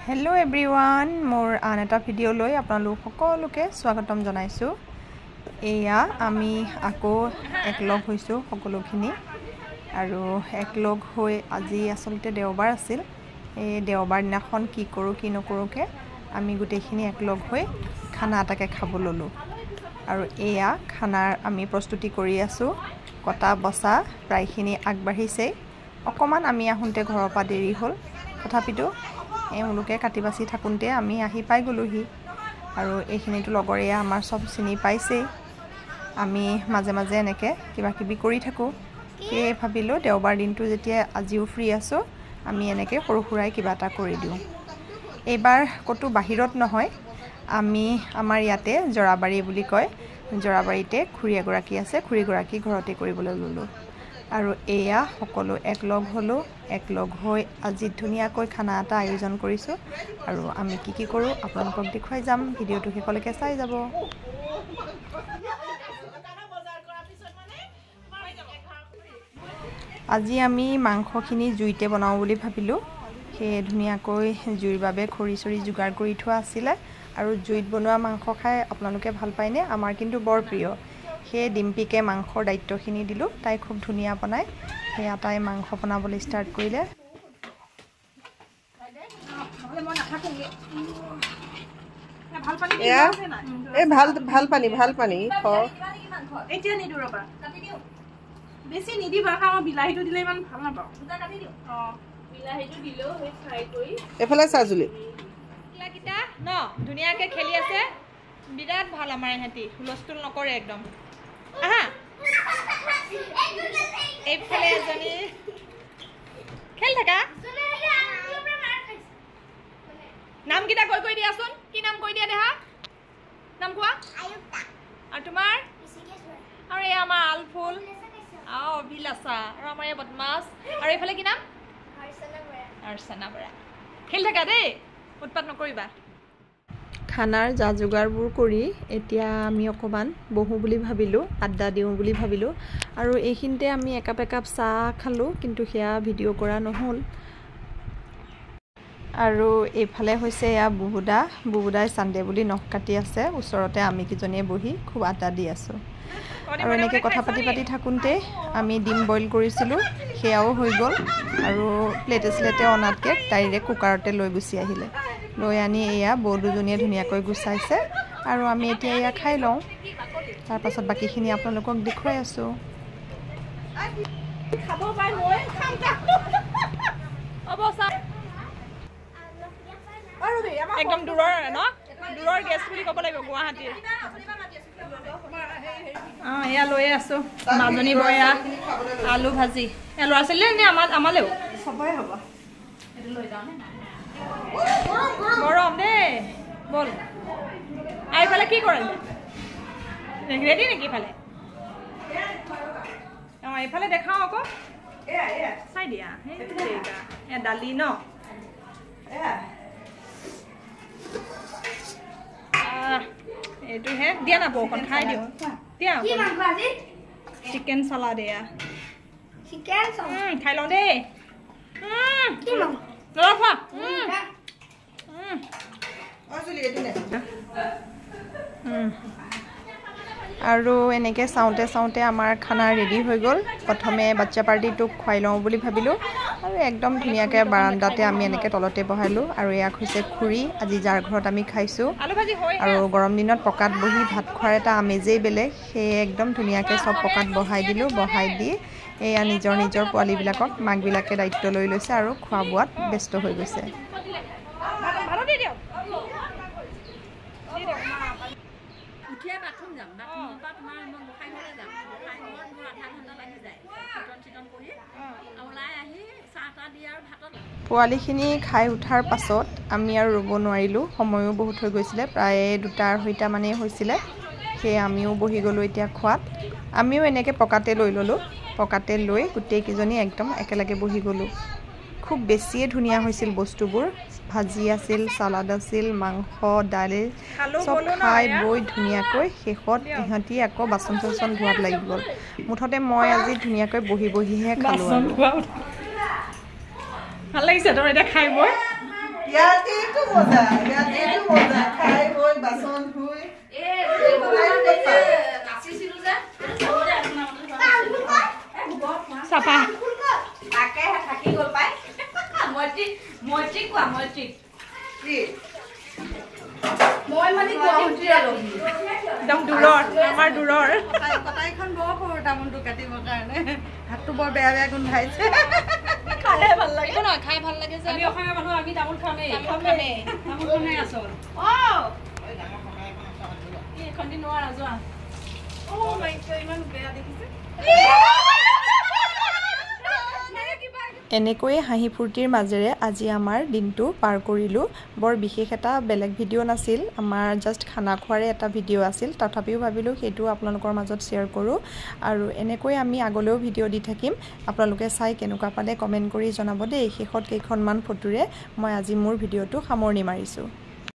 Hello' everyone, মোৰ আন এটা ভিডিঅ'লৈ আপোনালোক সকলোকে স্বাগতম জনাইছোঁ। এয়া আমি আকৌ একলগ হৈছোঁ সকলোখিনি আৰু একলগ হৈ আজি আচলতে দেওবাৰ আছিল। এই দেওবাৰ দিনাখন কি কৰোঁ কি নকৰোঁকৈ আমি গোটেইখিনি একলগ হৈ খানা এটাকে খাব ল'লোঁ। আৰু এয়া খানাৰ আমি প্ৰস্তুতি কৰি আছোঁ। কটা বচা প্ৰায়খিনি আগবাঢ়িছেই। অকণমান আমি আহোঁতে ঘৰৰ পৰা দেৰি হ'ল, তথাপিতো এওঁলোকে কাটি বাচি থাকোঁতে আমি আহি পাই গ'লোহি। আৰু এইখিনিতো লগৰীয়া আমাৰ চব চিনি পাইছেই। আমি মাজে মাজে এনেকৈ কিবা কিবি কৰি থাকোঁ। সেয়ে ভাবিলোঁ দেওবাৰ দিনটো যেতিয়া আজিও ফ্ৰী আছোঁ, আমি এনেকৈ সৰু সুৰাই কিবা এটা কৰি দিওঁ। এইবাৰ ক'তো বাহিৰত নহয়, আমি আমাৰ ইয়াতে জৰাবাৰী বুলি কয়, জৰাবাৰীতে খুৰী এগৰাকী আছে, খুৰীগৰাকী ঘৰতে কৰিবলৈ ল'লোঁ। আৰু এয়া সকলো একলগ হ'লোঁ। একলগ হৈ আজি ধুনীয়াকৈ খানা এটা আয়োজন কৰিছোঁ। আৰু আমি কি কি কৰোঁ আপোনালোকক দেখুৱাই যাম, ভিডিঅ'টো শেষলৈকে চাই যাব। আজি আমি মাংসখিনি জুইতে বনাওঁ বুলি ভাবিলোঁ। সেয়ে ধুনীয়াকৈ জুইৰ বাবে খৰি চৰি যোগাৰ কৰি থোৱা আছিলে। আৰু জুইত বনোৱা মাংস খাই আপোনালোকে ভাল পায়নে? আমাৰ কিন্তু বৰ প্ৰিয়। সেয়ে ডিম্পীকে মাংসৰ দায়িত্বখিনি দিলোঁ, তাই খুব ধুনীয়া বনায়। সেয়া তাই মাংস বনাবলৈ ষ্টাৰ্ট কৰিলে। ধুনীয়াকে খেলি আছে, বিৰাট ভাল। আমাৰ ইহঁতি হুলস্থুল নকৰে একদম। আহা, এইফালে এজনী খেল থাকা। নামকেইটা কৈ কৈ দিয়াচোন, কি নাম কৈ দিয়া দেহা? নাম কোৱা। আৰু তোমাৰ? আৰু এই আমাৰ আলফুল, অভিলাষা, আৰু আমাৰ এই বদমাছ। আৰু এইফালে কি নাম? অৰ্চনা বৰা। খেলি থাকা দেই, উৎপাত নকৰিবা। খানাৰ যা যোগাৰবোৰ কৰি এতিয়া আমি অকণমান বহোঁ বুলি ভাবিলোঁ, আড্ডা দিওঁ বুলি ভাবিলোঁ। আৰু এইখিনিতে আমি একাপ একাপ চাহ খালোঁ, কিন্তু সেয়া ভিডিঅ' কৰা নহ'ল। আৰু এইফালে হৈছে এয়া বুবুদা। বুবুদাই চানডে বুলি নখ কাটি আছে। ওচৰতে আমি কেইজনীয়ে বহি খুব আড্ডা দি আছোঁ। আৰু এনেকৈ কথা পাতি পাতি থাকোঁতে আমি ডিম বইল কৰিছিলোঁ, সেয়াও হৈ গ'ল। আৰু প্লেটে চিলেটে অনাতকৈ ডাইৰেক্ট কুকাৰতে লৈ গুচি আহিলে। লৈ আনি এয়া বৌ দুজনীয়ে ধুনীয়াকৈ গুচাইছে। আৰু আমি এতিয়া এয়া খাই লওঁ, তাৰপাছত বাকীখিনি আপোনালোকক দেখুৱাই আছোঁ। একদম দূৰৰ ন, দূৰৰ গেছ বুলি ক'ব লাগিব, গুৱাহাটীৰ। অঁ, এয়া লৈয়ে আছোঁ মাজনী বয়া আলু ভাজি। এয়া ল'ৰা ছোৱালীয়ে নে আমাৰ আমালেও চবৰে হ'ব। গৰম দেই, ব'ল। আৰু এইফালে কি কৰিলে? ৰেডি নেকি ইফালে? অঁ, এইফালে দেখাওঁ আকৌ, চাই দিয়া। এয়া দালি ন, এইটোহে দিয়া না বৌখন খাই দিওঁ। দিয়া চিকেন চালাড, এয়া খাই লওঁ দেই। খোৱা। আৰু এনেকৈ চাওঁতে চাওঁতে আমাৰ খানা ৰেডি হৈ গ'ল। প্ৰথমে বাচ্চা পাৰ্টিটোক খুৱাই লওঁ বুলি ভাবিলোঁ। আৰু একদম ধুনীয়াকৈ বাৰাণ্ডাতে আমি এনেকৈ তলতে বহালোঁ। আৰু ইয়াক হৈছে খুৰী, আজি যাৰ ঘৰত আমি খাইছোঁ। আৰু গৰম দিনত পকাত বহি ভাত খোৱাৰ এটা আমেজেই বেলেগ। সেয়ে একদম ধুনীয়াকৈ চব পকাত বহাই দিলোঁ। বহাই দি এয়া নিজৰ নিজৰ পোৱালিবিলাকক মাকবিলাকে দায়িত্ব লৈ লৈছে আৰু খোৱা বোৱাত ব্যস্ত হৈ গৈছে। পোৱালিখিনি খাই উঠাৰ পাছত আমি আৰু ৰ'ব নোৱাৰিলোঁ, সময়ো বহুত হৈ গৈছিলে, প্ৰায় 2-2.30 মানেই হৈছিলে। সেয়ে আমিও বহি গ'লোঁ এতিয়া খোৱাত। আমিও এনেকৈ পকাতে লৈ ল'লোঁ। পকাতে লৈ গোটেইকেইজনী একদম একেলগে বহি গ'লোঁ। খুব বেছিয়ে ধুনীয়া হৈছিল বস্তুবোৰ। ভাজি আছিল, চালাড আছিল, মাংস, দালি চব খাই বৈ ধুনীয়াকৈ শেষত ইহঁতি আকৌ বাচন চাচন ধোৱাত লাগি গ'ল। মুঠতে মই আজি ধুনীয়াকৈ বহি বহিহে খালোঁ। ভাল লাগিছে তোমাৰ এতিয়া খাই বৈ? মজা, ইয়াত এইটো মজা, খাই বৈ বাচন ধুই। চাফা। থাকি গ'ল পাই। মৈত্ৰী কোৱা, মৈত্ৰী। মই মানে গুৱাহাটীৰ আলহী, একদম দূৰৰ, আমাৰ দূৰৰ। কটাৰীখন বৰ সৰু, তামোলটো কাটিবৰ কাৰণে হাতটো বৰ বেয়া বেয়া গোন্ধাইছে। খাইহে ভাল লাগে নহয়, খাই ভাল লাগে যে। আমি অসমীয়া মানুহ, আমি তামোল খামেই, তামোল খামেই আচল। এইখন দি নোৱাৰা যোৱা। ইমান বেয়া দেখিছে। এনেকৈয়ে হাঁহি ফূৰ্তিৰ মাজেৰে আজি আমাৰ দিনটো পাৰ কৰিলোঁ। বৰ বিশেষ এটা বেলেগ ভিডিঅ' নাছিল আমাৰ, জাষ্ট খানা খোৱাৰে এটা ভিডিঅ' আছিল। তথাপিও ভাবিলোঁ সেইটো আপোনালোকৰ মাজত শ্বেয়াৰ কৰোঁ, আৰু এনেকৈ আমি আগলৈও ভিডিঅ' দি থাকিম। আপোনালোকে চাই কেনেকুৱা পালে কমেণ্ট কৰি জনাব দেই। শেষত কেইখনমান ফটোৰে মই আজি মোৰ ভিডিঅ'টো সামৰণি মাৰিছোঁ।